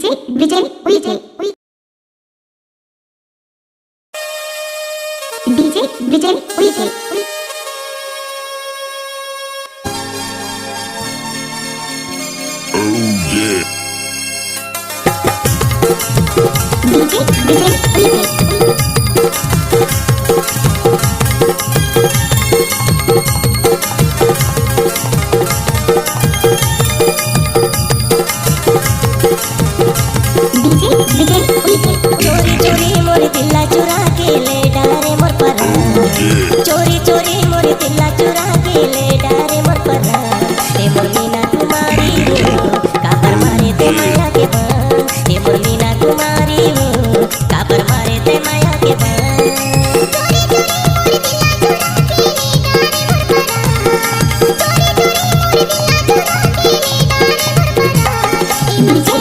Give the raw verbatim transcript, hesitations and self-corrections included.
Vijay, Vijay, DJ Vijay, DJ। Oh yeah। DJ Vijay, DJ। DJ Vijay, DJ। चोरी चोरी मोर दिल ला चुरा के ले डारे मोर परान। चोरी चोरी मोर दिल ला चुरा के ले डारे मोर परान। ए मोर मीना कुमारी हो, काबर मारे ते मया के बान। ए मोर मीना कुमारी हो, काबर मारे ते मया के बान। चोरी चोरी मोर दिल ला चुरा के ले डारे मोर परान। चोरी चोरी मोर दिल ला चुरा के ले डारे मोर परान। ए मोर